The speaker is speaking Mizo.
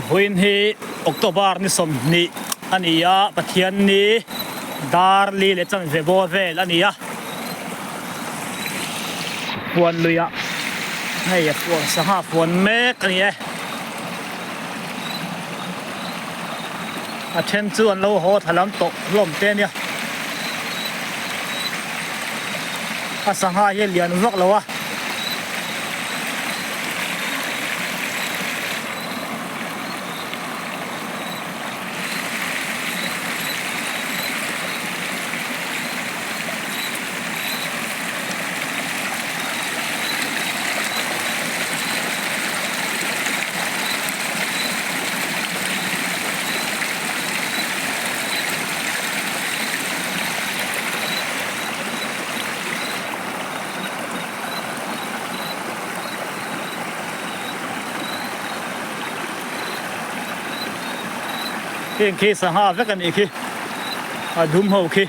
Vawiin hi October ni 20 a ni a, Pathianni dar li leh chanve bawr vel a ni a. Puan luiah hei a puan sangha puan mek a ni e. A then chu an lo haw thla lam tawh hlawm te a nia. A sangha hi a lian vak lo a. Heng khi sangha vek a nih khi a dum ho khi.